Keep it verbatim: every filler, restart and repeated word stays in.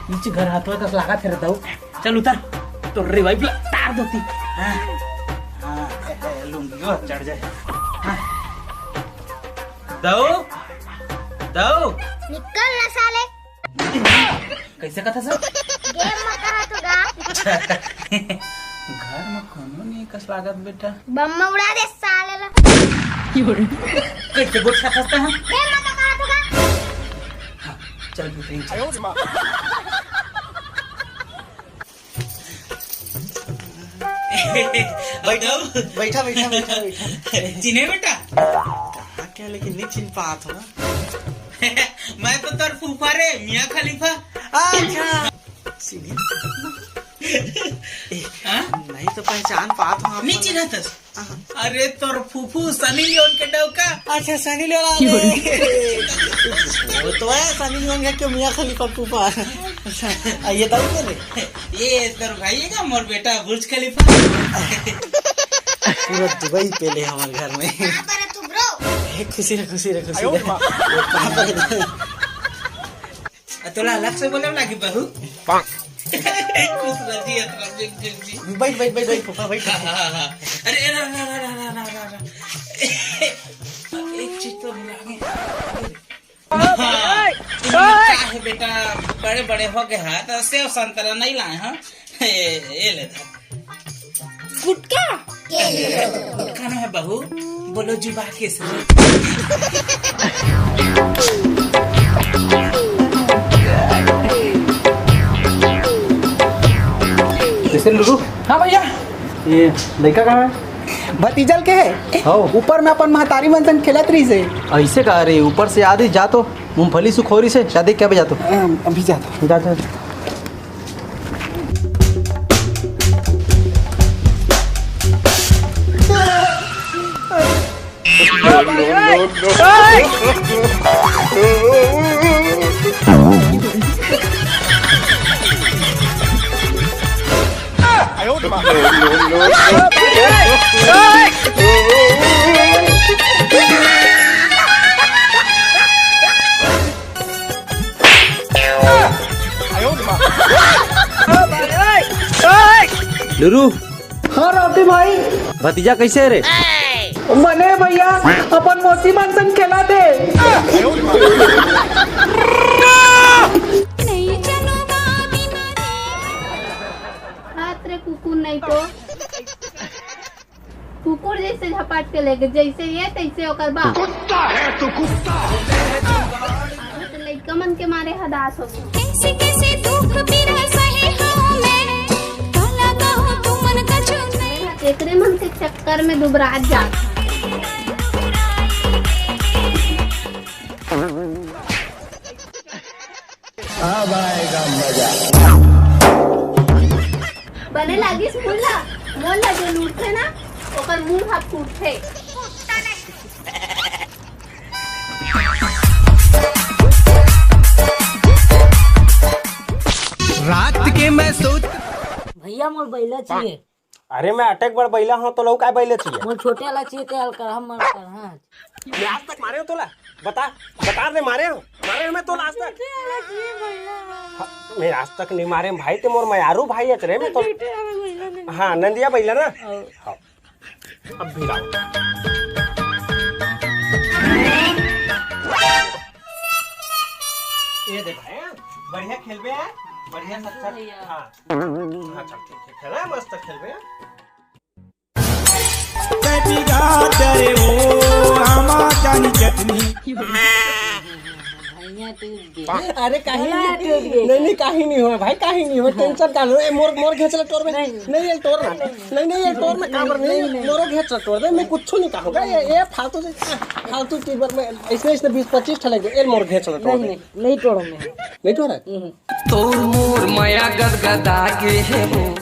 नीचे घर हाथवा कस लागत हे रे दाऊ। चल उतर, तो रिवाइव ला तार देती। हाँ, हाँ, ए, ए, लुंगी वो चढ़ जाए। हाँ। दाऊ, दाऊ। निकल ना साले। कइसे कथा सर? गेम म कहा तो गा। घर म कोनो नहीं कस लागत बेटा। बम म उड़ा दे साले ला। कइसे गोठ खाथस तैं? गेम म तो कहा तो गा। हाँ, चल भीतरी चल। बैठा, बैठा, बैठा, बैठा। चिन्हे बेटा? कहाँ क्या, लेकिन नहीं चिन्ह पात हो ना। मैं तो तोर फूफा रे, मियाँ खलीफा। अच्छा। चिन्हे? ए, हाँ? नहीं तो पहचान पात हो आप नहीं मन। चिन्हत हस? हाँ। अरे तोर फूफू सनी लियोन के डौका। अच्छा, सनी लियोन आ गए। वो तो है, सनी लियोन का क्यों मियाँ खलीफा फूफा। अच्छा, ये दाऊ बोले? ये तोर भाई हे का, मोर बेटा बुर्ज खलीफा। पूरा दुबई पेले हमर घर में। कहाँ पर है तू, bro? ए, खुशी रह, खुशी रह, खुशी रह। आ, तोला अलग से बोले लागी बहू। खुश रह जी, अतरा जुग जुग जी। बैठ, बैठ, बैठ, बैठ, फूफा, बैठ। हाँ, हाँ, हाँ। अरे, अरे, अरे। एक चीज तो भुला गए। हाँ, तुम लोग का है बेटा, बड़े बड़े हो गए हैं, तो सेव संतरा नहीं लाए हैं। ए, ए ले धर। गुटखा? गुटखा ना है बहू, बोलो जुबा केसरी। कैसे लुरु? हाँ भैया। ये लड़का कहाँ है? भतीजल के है। हाँ। ऊपर में अपन महतारी मन संग खेलत रहिस हे। ऐसे कहा रे, ऊपर से आदि जा तो मूंगफली सुखोरी से शादी क्या बजा तो। अम, अभी जाता हूँ। जा, जा। लुरु। हाँ राउटी भाई। भतीजा कैसे रे? मने भैया, अपन मौसी मन संग खेला थे। हाथ रे कुकुर नहीं तो। कुकुर जैसे झपट के लेके, जैसे ये तैसे ओकर बाप। कुत्ता है तू, कुत्ता। आगू तो लइका मन के मारे हदास हो गए। कैसे कैसे दुख पीड़ा सहे हूँ मैं, काला कहूँ तू मन कछु नहीं। एकरे मन के चक्कर में दुबरात जात। अब आएगा मजा। बने लागिस मुल्ला, मोल्ला जो लूटथे ना, ओकर मुंह हाथ फूटथे। रात के मैं सोच भैया मोर बैला चाहिए। अरे मैं अटेक बड़ बैला हूँ, तो लऊ काय बैले चाहिए? मोर छोटे वाला चाहिए, ते हल कर, हम मर कर, हाँ। मैं आज तक मारे हो तोला? बता, बता दे, मारे हो? मारे हो मैं तोला आज तक? हाँ, मैं आज तक नहीं मारे भाई, ते मोर मयारू भाई है रे, मैं तो। हाँ, नंदिया बैला ना? हाँ। अब भी लाओ। ये दे भाई, बढ़िया खेलबे है, बढ़िया से अच्छा। हाँ। हाँ, चल, ठीक, ठीक, खेला है, मस्त खेलबे। अरे, काहे नहीं? नहीं, नहीं, काहे नहीं हुआ भाई, काहे नहीं हुआ, टेंशन का लो। ए, मोर, मोर घेच ले टोर में। नहीं, ये टोर ना। नहीं, नहीं, ये टोर में काबर नहीं, मोरो घेच ले टोर दे, मैं कुछ नहीं कहूँगा। ये, ये फालतू से, फालतू चीज पर मैं इसने, इसने बीस पच्चीस ठा लग गए। ए, मोर घेच ले टोर दे। नहीं, नहीं टोरो मैं। नहीं टोरा? तोर मोर मया गदगदा के हे हो।